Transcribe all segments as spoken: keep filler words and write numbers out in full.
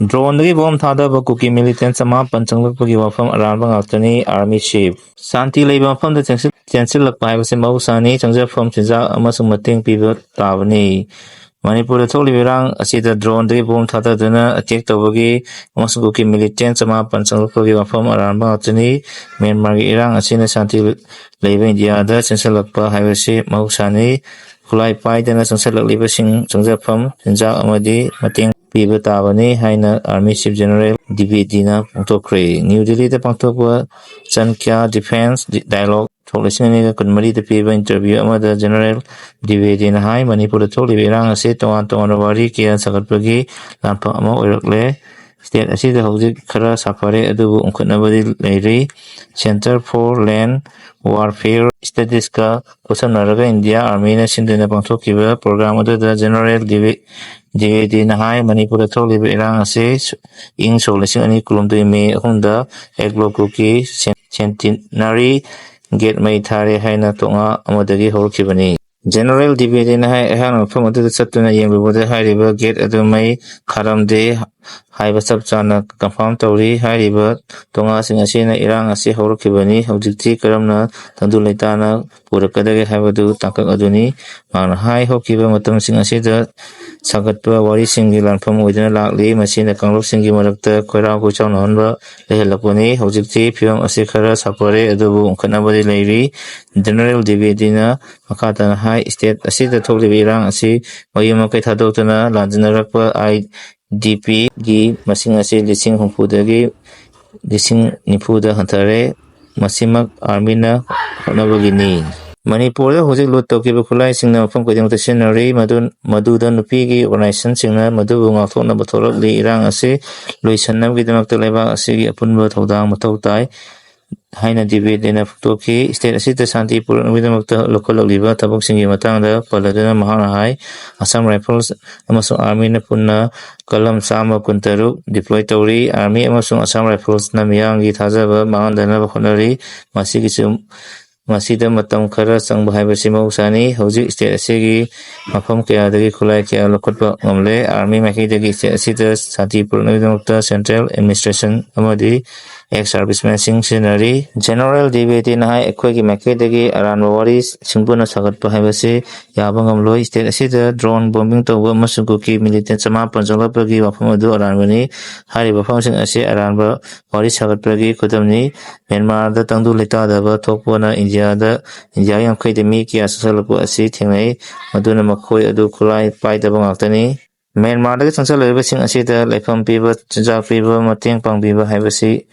Drone-ꯗꯒꯤ bomb ꯊꯥꯗꯕ ꯀꯨꯀꯤ militant ꯆꯃꯥꯄꯟ ꯆꯪꯂꯛꯄꯒꯤ ꯋꯥꯐꯝ ꯑꯔꯥꯟꯕ ꯉꯥꯛꯇꯅꯤ, Army Chief꯫ ꯁꯥꯟꯇꯤ ꯂꯩꯕ ꯃꯐꯝꯗ ꯆꯦꯟꯁꯤꯜ-, ꯆꯦꯟꯁꯤꯜꯂꯛꯄ ꯍꯥꯏꯕꯁꯤ ꯃꯍꯧꯁꯥꯅꯤ, ꯆꯪꯖꯐꯝ, ꯆꯤꯟꯖꯥꯛ ꯑꯃꯁꯨꯡ ꯃꯇꯦꯡ ꯄꯤꯕ ꯇꯥꯕꯅꯤ꯫ ꯃꯅꯤꯄꯨꯔꯗ ꯊꯣꯛꯂꯤꯕ ꯏꯔꯥꯡ ꯑꯁꯤꯗ drone-ꯗꯒꯤ ꯕꯣꯝ ꯊꯥꯗꯗꯨꯅ attack ꯇꯧꯕꯒꯤ ꯑꯃꯁꯨꯡ ꯀꯨꯀꯤ militant ꯆꯃꯥꯄꯟ ꯆꯪꯂꯛꯄꯒꯤ ꯋꯥꯐꯝ ꯑꯔꯥꯟꯕ ꯉꯥꯛꯇꯅꯤ꯫ ꯃ꯭ꯌꯥꯟꯃꯥꯔꯒꯤ ꯏꯔꯥꯡ ꯑꯁꯤꯅ ꯁꯥꯟꯇꯤ ꯂꯩꯕ ꯏꯟꯗꯤꯌꯥꯗ ꯆꯦꯟꯁꯤꯜꯂꯛꯄ ꯍꯥꯏꯕꯁꯤ ꯃꯍꯧꯁꯥꯅꯤ꯫ ꯈꯨꯠꯂꯥꯏ ꯄꯥꯏꯗꯅ ꯆꯪꯁꯤꯜꯂꯛꯂꯤꯕꯁꯤꯡ ꯆꯪꯖꯐꯝ, ꯆꯤꯟꯖꯥꯛ ꯑꯃꯗꯤ ꯃꯇꯦꯡ ꯄꯤꯕ ꯇꯥꯕꯅꯤ ꯍꯥꯏꯅ Army Chief General ꯗ꯭ꯋꯤꯕꯦꯗꯤꯅ ꯐꯣꯡꯗꯣꯛꯈ꯭ꯔꯦ꯫ ꯅ꯭ꯌꯨ ꯗꯤꯜꯂꯤꯗ ꯄꯥꯡꯊꯣꯛꯄ ꯆꯟꯀ꯭ꯌꯥ Defence Dialogue ꯁꯣꯛ ꯂꯤꯁꯤꯡ ꯑꯅꯤꯒ ꯀꯨꯟꯃꯔꯤꯗ ꯄꯤꯕ interview ꯑꯃꯗ General ꯗ꯭ꯋꯤꯕꯦꯗꯤꯅ ꯍꯥꯏ, ꯃꯅꯤꯄꯨꯔꯗ ꯊꯣꯛꯂꯤꯕ ꯏꯔꯥꯡ ꯑꯁꯤ ꯇꯣꯉꯥꯟ ꯇꯣꯉꯥꯟꯕ ꯋꯥꯔꯤ ꯀꯌꯥ ꯁꯥꯒꯠꯄꯒꯤ ꯂꯥꯟꯐꯝ ꯑꯃ ꯑꯣꯏꯔꯛꯂꯦ꯫ State ꯑꯁꯤꯗ ꯍꯧꯖꯤꯛ ꯈꯔ ꯁꯥꯐꯔꯦ, ꯑꯗꯨꯕꯨ ꯎꯪꯈꯠꯅꯕꯗꯤ ꯂꯩꯔꯤ꯫ Center for Land Warfare Studies-ꯀ ꯈꯨꯠꯁꯝꯅꯔꯒ India Army-ꯅ ꯁꯤꯟꯗꯨꯅ ꯄꯥꯡꯊꯣꯛꯈꯤꯕ program ꯑꯗꯨꯗ General ꯗ꯭ꯋꯤꯕꯦ-, ꯗ꯭ꯋꯤꯕꯦꯗꯤꯅ ꯍꯥꯏ, ꯃꯅꯤꯄꯨꯔꯗ ꯊꯣꯛꯂꯤꯕ ꯏꯔꯥꯡ ꯑꯁꯤ ꯏꯪ ꯁꯣꯛ ꯂꯤꯁꯤꯡ ꯑꯅꯤ ꯀꯨꯟꯍꯨꯝꯗꯣꯏ May ꯑꯍꯨꯝꯗ ꯑꯦꯒ꯭ꯂꯣ ꯒ꯭ꯔꯨꯞꯀꯤ Cen-, Centenary Gate ꯃꯩ ꯊꯥꯔꯦ ꯍꯥꯏꯅ ꯇꯣꯉꯥ ꯑꯃꯗꯒꯤ ꯍꯧꯔꯛꯈꯤꯕꯅꯤ꯫ General ꯗ꯭ꯋꯤꯕꯦꯗꯤꯅ ꯍꯥꯏ, ꯑꯩꯍꯥꯛꯅ ꯃꯐꯝ ꯑꯗꯨꯗ ꯆꯠꯇꯨꯅ ꯌꯦꯡꯂꯨꯕꯗ ꯍꯥꯏꯔꯤꯕ gate ꯑꯗꯨ ꯃꯩ ꯊꯥꯔꯝꯗꯦ ꯍꯥꯏꯕ ꯆꯞ ꯆꯥꯅ confirm ꯇꯧꯔꯤ꯫ ꯍꯥꯏꯔꯤꯕ ꯇꯣꯉꯥꯁꯤꯡ ꯑꯁꯤꯅ ꯏꯔꯥꯡ ꯑꯁꯤ ꯍꯧꯔꯛꯈꯤꯕꯅꯤ꯫ ꯍꯧꯖꯤꯛꯇꯤ ꯀꯔꯝꯅ ꯇꯪꯗꯨ ꯂꯩꯇꯥꯅ ꯄꯨꯔꯛꯀꯗꯒꯦ ꯍꯥꯏꯕꯗꯨ ꯇꯥꯡꯀꯛ ꯑꯗꯨꯅꯤ꯫ ꯃꯍꯥꯛꯅ ꯍꯥꯏ, ꯍꯧꯈꯤꯕ ꯃꯇꯝꯁꯤꯡ ꯑꯁꯤꯗ ꯁꯥꯒꯠꯄ ꯋꯥꯔꯤꯁꯤꯡꯒꯤ ꯂꯥꯟꯐꯝ ꯑꯣꯏꯗꯨꯅ ꯂꯥꯛꯂꯤ꯫ ꯃꯁꯤꯅ ꯀꯥꯡꯂꯨꯞꯁꯤꯡꯒꯤ ꯃꯔꯛꯇ ꯈꯣꯏꯔꯥꯎ ꯈꯣꯏꯆꯥꯎꯅꯍꯟꯕ ꯂꯩꯍꯜꯂꯛꯄꯅꯤ꯫ ꯍꯧꯖꯤꯛꯇꯤ ꯐꯤꯕꯝ ꯑꯁꯤ ꯈꯔ ꯁꯥꯐꯔꯦ, ꯑꯗꯨꯕꯨ ꯎꯪꯈꯠꯅꯕꯗꯤ ꯂꯩꯔꯤ꯫ General ꯗ꯭ꯋꯤꯕꯦꯗꯤꯅ ꯃꯈꯥ ꯇꯥꯅ ꯍꯥꯏ, state ꯑꯁꯤꯗ ꯊꯣꯛꯂꯤꯕ ꯏꯔꯥꯡ ꯑꯁꯤ ꯃꯌꯨꯝ ꯃꯀꯩ ꯊꯥꯗꯣꯛꯇꯨꯅ ꯂꯥꯟꯖꯤꯟꯅꯔꯛꯄ IDP-ꯒꯤ ꯃꯁꯤꯡ ꯑꯁꯤ ꯂꯤꯁꯤꯡ ꯍꯨꯝꯐꯨꯗꯒꯤ ꯂꯤꯁꯤꯡ ꯅꯤꯐꯨꯗ ꯍꯟꯊꯔꯦ꯫ ꯃꯁꯤꯃꯛ Army-ꯅ ꯍꯣꯠꯅꯕꯒꯤꯅꯤ꯫ ꯃꯅꯤꯄꯨꯔꯗ ꯍꯧꯖꯤꯛ loot ꯇꯧꯈꯤꯕ ꯈꯨꯠꯂꯥꯏꯁꯤꯡꯅ ꯃꯐꯝ ꯈꯨꯗꯤꯡꯃꯛꯇ ꯁꯤꯖꯤꯟꯅꯔꯤ꯫ ꯃꯗꯨ, ꯃꯗꯨꯗ ꯅꯨꯄꯤꯒꯤ organization-ꯁꯤꯡꯅ ꯃꯗꯨꯕꯨ ꯉꯥꯛꯊꯣꯛꯅꯕ ꯊꯣꯛꯂꯛꯂꯤ꯫ ꯏꯔꯥꯡ ꯑꯁꯤ ꯂꯣꯏꯁꯤꯟꯅꯕꯒꯤꯗꯃꯛꯇ ꯂꯩꯕꯥꯛ ꯑꯁꯤꯒꯤ ꯑꯄꯨꯟꯕ ꯊꯧꯗꯥꯡ ꯃꯊꯧ ꯇꯥꯏ ꯍꯥꯏꯅ ꯗ꯭ꯋꯤꯕꯦꯗꯤꯅ ꯐꯣꯡꯗꯣꯛꯈꯤ꯫ State ꯑꯁꯤꯗ ꯁꯥꯟꯇꯤ ꯄꯨꯔꯛꯅꯕꯒꯤꯗꯃꯛꯇ ꯂꯧꯈꯠꯂꯛꯂꯤꯕ ꯊꯕꯛꯁꯤꯡꯒꯤ ꯃꯇꯥꯡꯗ ꯄꯜꯂꯗꯨꯅ ꯃꯍꯥꯛꯅ ꯍꯥꯏ, Assam Rifles ꯑꯃꯁꯨꯡ Army-ꯅ ꯄꯨꯟꯅ ꯀꯂꯝ ꯆꯥꯝꯃ ꯀꯨꯟꯇꯔꯨꯛ deploy ꯇꯧꯔꯤ꯫ Army ꯑꯃꯁꯨꯡ Assam Rifles-ꯅ ꯃꯤꯌꯥꯝꯒꯤ ꯊꯥꯖꯕ ꯃꯥꯡꯍꯟꯗꯅꯕ ꯍꯣꯠꯅꯔꯤ꯫ ꯃꯁꯤꯒꯤꯁꯨ ꯃꯁꯤꯗ ꯃꯇꯝ ꯈꯔ ꯆꯪꯕ ꯍꯥꯏꯕꯁꯤ ꯃꯍꯧꯁꯥꯅꯤ꯫ ꯍꯧꯖꯤꯛ state ꯑꯁꯤꯒꯤ ꯃꯐꯝ ꯀꯌꯥꯗꯒꯤ ꯈꯨꯠꯂꯥꯏ ꯀꯌꯥ ꯂꯧꯈꯠꯄ ꯉꯝꯂꯦ꯫ Army ꯃꯥꯏꯀꯩꯗꯒꯤ state ꯑꯁꯤꯗ ꯁꯥꯟꯇꯤ ꯄꯨꯔꯛꯅꯕꯒꯤꯗꯃꯛꯇ Central Administration ꯑꯃꯗꯤ ex servicemenꯁꯤꯡ ꯁꯤꯖꯤꯟꯅꯔꯤ꯫ General ꯗꯤꯕꯦꯇꯤꯅ ꯍꯥꯏ, ꯑꯩꯈꯣꯏꯒꯤ ꯃꯥꯏꯀꯩꯗꯒꯤ ꯑꯔꯥꯟꯕ ꯋꯥꯔꯤ ꯁꯤꯡꯕꯨꯅ ꯁꯥꯒꯠꯄ ꯍꯥꯏꯕꯁꯤ ꯌꯥꯕ ꯉꯝꯂꯣꯏ꯫ State ꯑꯁꯤꯗ drone bombing ꯇꯧꯕ ꯑꯃꯁꯨꯡ ꯀꯨꯀꯤ militant ꯆꯃꯥꯄꯟ ꯆꯪꯂꯛꯄꯒꯤ ꯋꯥꯐꯝ ꯑꯗꯨ ꯑꯔꯥꯟꯕꯅꯤ꯫ ꯍꯥꯏꯔꯤꯕ ꯋꯥꯐꯝꯁꯤꯡ ꯑꯁꯤ ꯑꯔꯥꯟꯕ ꯋꯥꯔꯤ ꯁꯥꯒꯠꯄꯒꯤ ꯈꯨꯗꯝꯅꯤ꯫ ꯃ꯭ꯌꯥꯟꯃꯥꯔꯗ ꯇꯪꯗꯨ ꯂꯩꯇꯥꯗꯕ ꯊꯣꯛꯄꯅ ꯏꯟꯗꯤꯌꯥꯗ, ꯏꯟꯗꯤꯌꯥꯒꯤ ꯉꯝꯈꯩꯗ ꯃꯤ ꯀꯌꯥ ꯆꯪꯁꯤꯜꯂꯛꯄ ꯑꯁꯤ ꯊꯦꯡꯅꯩ, ꯃꯗꯨꯅ ꯃꯈꯣꯏ ꯑꯗꯨ ꯈꯨꯠꯂꯥꯏ ꯄꯥꯏꯗꯕ ꯉꯥꯛꯇꯅꯤ꯫ ꯃ꯭ꯌꯥꯟꯃꯥꯔꯗꯒꯤ ꯆꯪꯁꯤꯜꯂꯛꯂꯤꯕꯁꯤꯡ ꯑꯁꯤꯗ ꯂꯩꯐꯝ ꯄꯤꯕ, ꯆꯤꯟꯖꯥꯛ ꯄꯤꯕ, ꯃꯇꯦꯡ ꯄꯥꯡꯕꯤꯕ ꯍꯥꯏꯕꯁꯤ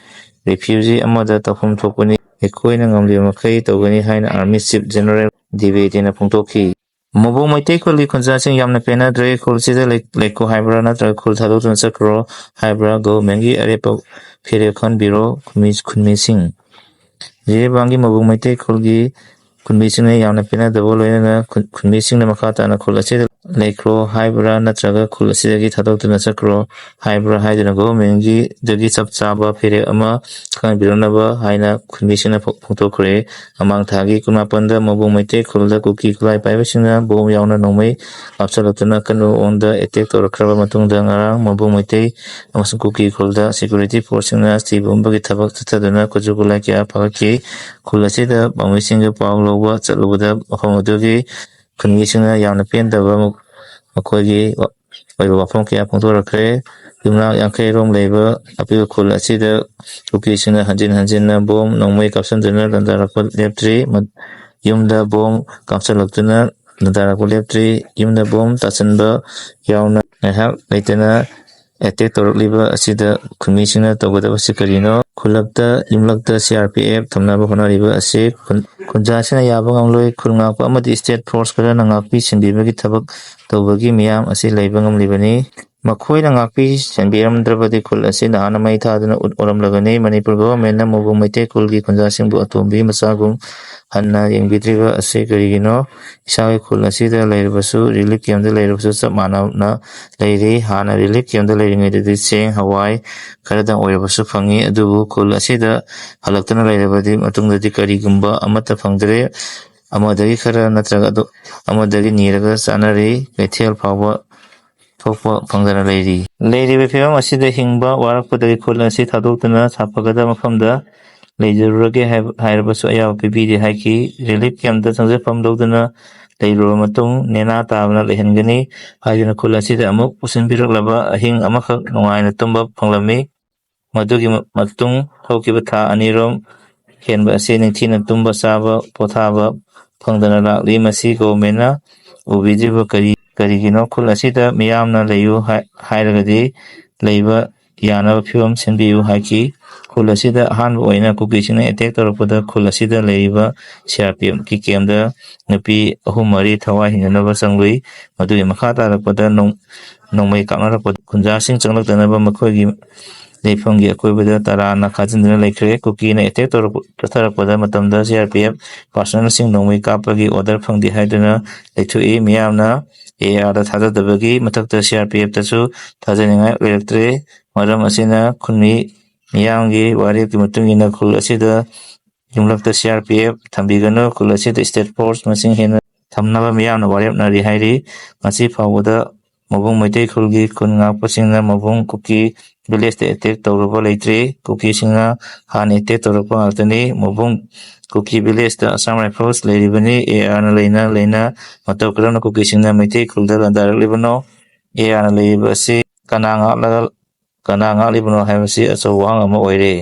refugee ꯑꯃꯗ ꯇꯧꯐꯝ ꯊꯣꯛꯄꯅꯤ꯫ ꯑꯩꯈꯣꯏꯅ ꯉꯝꯂꯤꯕ ꯃꯈꯩ ꯇꯧꯒꯅꯤ ꯍꯥꯏꯅ Army Chief General ꯗꯤꯕꯦꯇꯤꯅ ꯐꯣꯡꯗꯣꯛꯈꯤ꯫ ꯃꯣꯕꯣꯡ ꯃꯩꯇꯩ ꯈꯨꯜꯒꯤ ꯈꯨꯟꯖꯥꯁꯤꯡ ꯌꯥꯝꯅ ꯄꯦꯟꯅꯗ꯭ꯔꯦ꯫ ꯈꯨꯜꯁꯤꯗ ꯂꯩ-, ꯂꯩꯈꯣ ꯍꯥꯏꯕ꯭ꯔꯥ ꯅꯠꯇ꯭ꯔꯒ ꯈꯨꯜ ꯊꯥꯗꯣꯛꯇꯨꯅ ꯆꯠꯈ꯭ꯔꯣ ꯍꯥꯏꯕ꯭ꯔꯥ? Governmentꯒꯤ ꯑꯔꯦꯞꯄ ꯐꯤꯔꯦꯞ ꯈꯟꯕꯤꯔꯣ, ꯈꯨꯟꯃꯤ-, ꯈꯨꯟꯃꯤꯁꯤꯡ꯫ ꯖꯤꯔꯤꯕꯥꯝꯒꯤ ꯃꯣꯕꯣꯡ ꯃꯩꯇꯩ ꯈꯨꯜꯒꯤ ꯈꯨꯟꯃꯤꯁꯤꯡꯅ ꯌꯥꯝꯅ ꯄꯦꯟꯅꯗꯕ ꯂꯣꯏꯅꯅ ꯈꯨꯟ-, ꯈꯨꯟꯃꯤꯁꯤꯡꯅ ꯃꯈꯥ ꯇꯥꯅ ꯈꯨꯜ ꯑꯁꯤꯗ ꯂꯩꯈ꯭ꯔꯣ ꯍꯥꯏꯕ꯭ꯔꯥ ꯅꯠꯇ꯭ꯔꯒ ꯈꯨꯜ ꯑꯁꯤꯗꯒꯤ ꯊꯥꯗꯣꯛꯇꯨꯅ ꯆꯠꯈ꯭ꯔꯣ ꯍꯥꯏꯕ꯭ꯔꯥ ꯍꯥꯏꯗꯨꯅ governmentꯒꯤꯗꯒꯤ ꯆꯞ ꯆꯥꯕ ꯐꯤꯔꯦꯞ ꯑꯃ ꯈꯪꯍꯟꯕꯤꯔꯛꯅꯕ ꯍꯥꯏꯅ ꯈꯨꯟꯃꯤꯁꯤꯡꯅ ꯐꯣ-, ꯐꯣꯡꯗꯣꯛꯈ꯭ꯔꯦ꯫ ꯃꯃꯥꯡ ꯊꯥꯒꯤ ꯀꯨꯟꯃꯥꯄꯟꯗ ꯃꯣꯕꯣꯡ ꯃꯩꯇꯩ ꯈꯨꯜꯗ ꯀꯨꯀꯤ ꯈꯨꯠꯂꯥꯏ ꯄꯥꯏꯕꯁꯤꯡꯅ ꯕꯣꯝ ꯌꯥꯎꯅ ꯅꯣꯡꯃꯩ ꯀꯥꯞꯁꯤꯜꯂꯛꯇꯨꯅ ꯑꯀꯟꯕ ꯃꯑꯣꯡꯗ attack ꯇꯧꯔꯛꯈ꯭ꯔꯕ ꯃꯇꯨꯡꯗ, ꯉꯔꯥꯡ ꯃꯣꯕꯣꯡ ꯃꯩꯇꯩ ꯑꯃꯁꯨꯡ ꯀꯨꯀꯤ ꯈꯨꯜꯗ security forceꯁꯤꯡꯅ ꯊꯤꯕ ꯍꯨꯝꯕꯒꯤ ꯊꯕꯛ ꯆꯠꯊꯗꯨꯅ ꯈꯨꯠꯁꯨ ꯈꯨꯠꯂꯥꯏ ꯀꯌꯥ ꯐꯥꯒꯠꯈꯤ꯫ ꯈꯨꯜ ꯑꯁꯤꯗ ꯄꯥꯝꯃꯤꯁꯤꯡꯒ ꯄꯥꯎ ꯂꯧꯕ ꯆꯠꯂꯨꯕꯗ, ꯃꯐꯝ ꯑꯗꯨꯒꯤ ꯈꯨꯟꯃꯤꯁꯤꯡꯅ ꯌꯥꯝꯅ ꯄꯦꯟꯗꯕ ꯃꯈꯣꯏꯒꯤ ꯑꯣꯏꯕ ꯋꯥꯐꯝ ꯀꯌꯥ ꯐꯣꯡꯗꯣꯔꯛꯈ꯭ꯔꯦ꯫ ꯌꯨꯝꯅꯥꯛ ꯌꯥꯡꯈꯩ ꯔꯣꯝ ꯂꯩꯕ ꯑꯄꯤꯛꯄ ꯈꯨꯜ ꯑꯁꯤꯗ ꯀꯨꯀꯤꯁꯤꯡꯅ ꯍꯟꯖꯤꯟ ꯍꯟꯖꯤꯟꯅ ꯕꯣꯝ ꯅꯣꯡꯃꯩ ꯀꯥꯞꯁꯤꯟꯗꯨꯅ ꯂꯥꯟꯗꯥꯔꯛꯄ ꯂꯦꯞꯇ꯭ꯔꯤ꯫ ꯃ-, ꯌꯨꯝꯗ ꯕꯣꯝ ꯀꯥꯞꯁꯤꯜꯂꯛꯇꯨꯅ ꯂꯥꯟꯗꯥꯔꯛꯄ ꯂꯦꯞꯇ꯭ꯔꯤ꯫ ꯌꯨꯝꯗ ꯕꯣꯝ ꯇꯥꯁꯤꯟꯕ ꯌꯥꯎꯅ ꯉꯥꯏꯍꯥꯛ ꯂꯩꯇꯅ attack ꯇꯧꯔꯛꯂꯤꯕ ꯑꯁꯤꯗ ꯈꯨꯟꯃꯤꯁꯤꯡꯅ ꯇꯧꯒꯗꯕꯁꯤ ꯀꯔꯤꯅꯣ? ꯈꯨꯜꯂꯛꯇ, ꯌꯨꯝꯂꯛꯇ C R P F ꯊꯝꯅꯕ ꯍꯣꯠꯅꯔꯤꯕ ꯑꯁꯤ ꯈꯨꯟ-, ꯈꯨꯟꯖꯥꯁꯤꯅ ꯌꯥꯕ ꯉꯝꯂꯣꯏ꯫ ꯈꯨꯜ ꯉꯥꯛꯄ ꯑꯃꯗꯤ state force ꯈꯔꯅ ꯉꯥꯛꯄꯤ ꯁꯦꯟꯕꯤꯕꯒꯤ ꯊꯕꯛ ꯇꯧꯕꯒꯤ ꯃꯤꯌꯥꯝ ꯑꯁꯤ ꯂꯩꯕ ꯉꯝꯂꯤꯕꯅꯤ꯫ ꯃꯈꯣꯏꯅ ꯉꯥꯛꯄꯤ ꯁꯦꯟꯕꯤꯔꯝꯗ꯭ꯔꯕꯗꯤ ꯈꯨꯜ ꯑꯁꯤ ꯅꯍꯥꯟꯅ ꯃꯩ ꯊꯥꯗꯨꯅ ꯎꯠ ꯑꯣꯔꯝꯂꯒꯅꯤ꯫ ꯃꯅꯤꯄꯨꯔ ꯒꯣꯚꯔꯟꯃꯦꯟꯠꯅ ꯃꯣꯕꯨꯡ ꯃꯩꯇꯩ ꯈꯨꯜꯒꯤ ꯈꯨꯟꯖꯥꯁꯤꯡꯕꯨ ꯑꯇꯣꯝꯕꯤ ꯃꯆꯥꯒꯨꯝ ꯍꯟꯅ ꯌꯦꯡꯕꯤꯗ꯭ꯔꯤꯕ ꯑꯁꯤ ꯀꯔꯤꯒꯤꯅꯣ? ꯏꯁꯥꯒꯤ ꯈꯨꯜ ꯑꯁꯤꯗ ꯂꯩꯔꯕꯁꯨ, ꯔꯤꯂꯤꯐ ꯀꯦꯝꯞꯇ ꯂꯩꯔꯕꯁꯨ ꯆꯞ ꯃꯥꯟꯅꯅ ꯂꯩꯔꯤ꯫ ꯍꯥꯟꯅ ꯔꯤꯂꯤꯐ ꯀꯦꯝꯞꯇ ꯂꯩꯔꯤꯉꯩꯗꯗꯤ ꯆꯦꯡ, ꯍꯋꯥꯏ ꯈꯔꯗꯪ ꯑꯣꯏꯔꯕꯁꯨ ꯐꯪꯉꯤ꯫ ꯑꯗꯨꯕꯨ ꯈꯨꯜ ꯑꯁꯤꯗ ꯍꯜꯂꯛꯇꯨꯅ ꯂꯩꯔꯕꯗꯤ ꯃꯇꯨꯡꯗꯗꯤ ꯀꯔꯤꯒꯨꯝꯕ ꯑꯃꯠꯇ ꯐꯪꯗ꯭ꯔꯦ꯫ ꯑꯃꯗꯒꯤ ꯈꯔ ꯅꯠꯇ꯭ꯔꯒ ꯑꯗꯨ, ꯑꯃꯗꯒꯤ ꯅꯤꯔꯒ ꯆꯥꯅꯔꯤ꯫ ꯀꯩꯊꯦꯜ ꯐꯥꯎꯕ ꯊꯣꯛꯄ ꯐꯪꯗꯅ ꯂꯩꯔꯤ꯫ ꯂꯩꯔꯤꯕ ꯐꯤꯕꯝ ꯑꯁꯤꯗ ꯍꯤꯡꯕ ꯋꯥꯔꯛꯄꯗꯒꯤ ꯈꯨꯜ ꯑꯁꯤ ꯊꯥꯗꯣꯛꯇꯨꯅ ꯁꯥꯐꯒꯗꯕ ꯃꯐꯝꯗ ꯂꯩꯖꯔꯨꯔꯒꯦ ꯍꯥꯏꯕ, ꯍꯥꯏꯔꯕꯁꯨ ꯑꯌꯥꯕ ꯄꯤꯕꯤꯗꯦ ꯍꯥꯏꯈꯤ꯫ ꯔꯤꯂꯤꯐ ꯀꯦꯝꯞꯇ ꯆꯪꯖꯐꯝ ꯂꯧꯗꯨꯅ ꯂꯩꯔꯨꯔꯕ ꯃꯇꯨꯡ ꯅꯦꯅꯥ ꯇꯥꯕꯅ ꯂꯩꯍꯟꯒꯅꯤ ꯍꯥꯏꯗꯨꯅ ꯈꯨꯜ ꯑꯁꯤꯗ ꯑꯃꯨꯛ ꯄꯨꯁꯤꯟꯕꯤꯔꯛꯂꯕ ꯑꯍꯤꯡ ꯑꯃꯈꯛ ꯅꯨꯡꯉꯥꯏꯅ ꯇꯨꯝꯕ ꯐꯪꯂꯝꯃꯤ꯫ ꯃꯗꯨꯒꯤ ꯃ-, ꯃꯇꯨꯡ ꯍꯧꯈꯤꯕ ꯊꯥ ꯑꯅꯤꯔꯣꯝ ꯍꯦꯟꯕ ꯑꯁꯤ ꯅꯤꯡꯊꯤꯅ ꯇꯨꯝꯕ ꯆꯥꯕ ꯄꯣꯊꯥꯕ ꯐꯪꯗꯅ ꯂꯥꯛꯂꯤ꯫ ꯃꯁꯤ ꯒꯣꯚꯔꯟꯃꯦꯟꯠꯅ ꯎꯕꯤꯗ꯭ꯔꯤꯕ ꯀꯔꯤ, ꯀꯔꯤꯒꯤꯅꯣ? ꯈꯨꯜ ꯑꯁꯤꯗ ꯃꯤꯌꯥꯝꯅ ꯂꯩꯌꯨ ꯍꯥꯏ-, ꯍꯥꯏꯔꯒꯗꯤ ꯂꯩꯕ ꯌꯥꯅꯕ ꯐꯤꯕꯝ ꯁꯤꯟꯕꯤꯌꯨ ꯍꯥꯏꯈꯤ꯫ ꯈꯨꯜ ꯑꯁꯤꯗ ꯑꯍꯥꯟꯕ ꯑꯣꯏꯅ ꯀꯨꯀꯤꯁꯤꯡꯅ ꯑꯦꯇꯦꯛ ꯇꯧꯔꯛꯄꯗ ꯈꯨꯜ ꯑꯁꯤꯗ ꯂꯩꯔꯤꯕ ꯁꯤ ꯑꯥꯔ ꯄꯤ ꯑꯦꯐꯀꯤ ꯀꯦꯝꯞꯇ ꯅꯨꯄꯤ ꯑꯍꯨꯝ ꯃꯔꯤ ꯊꯋꯥꯏ ꯍꯤꯡꯅꯅꯕ ꯆꯪꯂꯨꯏ꯫ ꯃꯗꯨꯒꯤ ꯃꯈꯥ ꯇꯥꯔꯛꯄꯗ ꯅꯣꯡ-, ꯅꯣꯡꯃꯩ ꯀꯥꯞꯅꯔꯛꯄꯗ ꯈꯨꯟꯖꯥꯁꯤꯡ ꯆꯪꯂꯛꯇꯅꯕ ꯃꯈꯣꯏꯒꯤ ꯂꯩꯐꯝꯒꯤ ꯑꯀꯣꯏꯕꯗ ꯇꯔꯥꯅ ꯈꯥꯖꯤꯟꯗꯨꯅ ꯂꯩꯈ꯭ꯔꯦ꯫ ꯀꯨꯀꯤꯅ ꯑꯦꯇꯦꯛ ꯇꯧꯔꯛꯄ, ꯆꯠꯊꯔꯛꯄꯗ ꯃꯇꯝꯗ ꯁꯤ ꯑꯥꯔ ꯄꯤ ꯑꯦꯐ ꯄꯥꯔꯁꯣꯅꯦꯜꯁꯤꯡ ꯅꯣꯡꯃꯩ ꯀꯥꯞꯄꯒꯤ ꯑꯣꯔꯗꯔ ꯐꯪꯗꯦ ꯍꯥꯏꯗꯨꯅ ꯂꯩꯊꯣꯛꯏ꯫ ꯃꯤꯌꯥꯝꯅ ꯑꯦ ꯑꯥꯔꯗ ꯊꯥꯖꯗꯕꯒꯤ ꯃꯊꯛꯇ ꯁꯤ ꯑꯥꯔ ꯄꯤ ꯑꯦꯐꯇꯁꯨ ꯊꯥꯖꯅꯤꯡꯉꯥꯏ ꯑꯣꯏꯔꯛꯇ꯭ꯔꯦ꯫ ꯃꯔꯝ ꯑꯁꯤꯅ ꯈꯨꯟꯃꯤ ꯃꯤꯌꯥꯝꯒꯤ ꯋꯥꯔꯦꯞꯀꯤ ꯃꯇꯨꯡ ꯏꯟꯅ ꯈꯨꯜ ꯑꯁꯤꯗ ꯌꯨꯝꯂꯛꯇ ꯁꯤ ꯑꯥꯔ ꯄꯤ ꯑꯦꯐ ꯊꯝꯕꯤꯒꯅꯨ꯫ ꯈꯨꯜ ꯑꯁꯤꯗ ꯁ꯭ꯇꯦꯠ ꯐꯣꯔꯁ ꯃꯁꯤꯡ ꯍꯦꯟꯅ ꯊꯝꯅꯕ ꯃꯤꯌꯥꯝꯅ ꯋꯥꯔꯦꯞꯅꯔꯤ ꯍꯥꯏꯔꯤ꯫ ꯉꯁꯤ ꯐꯥꯎꯕꯗ ꯃꯕꯨꯡ ꯃꯩꯇꯩ ꯈꯨꯜꯒꯤ ꯈꯨꯟ ꯉꯥꯛꯄꯁꯤꯡꯅ ꯃꯕꯨꯡ ꯀꯨꯀꯤ ꯚꯤꯂꯦꯖꯇ ꯑꯦꯇꯦꯛ ꯇꯧꯔꯨꯕ ꯂꯩꯇ꯭ꯔꯤ꯫ ꯀꯨꯀꯤꯁꯤꯡꯅ ꯍꯥꯟꯅ ꯑꯦꯇꯦꯛ ꯇꯧꯔꯛꯄ ꯉꯥꯛꯇꯅꯤ꯫ ꯃꯕꯨꯡ ꯀꯨꯀꯤ ꯚꯤꯂꯦꯖꯇ ꯑꯁꯥꯝ ꯔꯥꯏꯐꯜꯁ ꯂꯩꯔꯤꯕꯅꯤ꯫ ꯑꯦ ꯑꯥꯔꯅ ꯂꯩꯅ ꯂꯩꯅ ꯃꯇꯧ ꯀꯔꯝꯅ ꯀꯨꯀꯤꯁꯤꯡꯅ ꯃꯩꯇꯩ ꯈꯨꯜꯗ ꯂꯥꯟꯗꯥꯔꯛꯂꯤꯕꯅꯣ? ꯑꯦ ꯑꯥꯔꯅ ꯂꯩꯔꯤꯕ ꯑꯁꯤ ꯀꯅꯥ ꯉꯥꯛꯂꯒ, ꯀꯅꯥ ꯉꯥꯛꯂꯤꯕꯅꯣ ꯍꯥꯏꯕꯁꯤ ꯑꯆꯧꯕ ꯋꯥꯍꯪ ꯑꯃ ꯑꯣꯏꯔꯦ꯫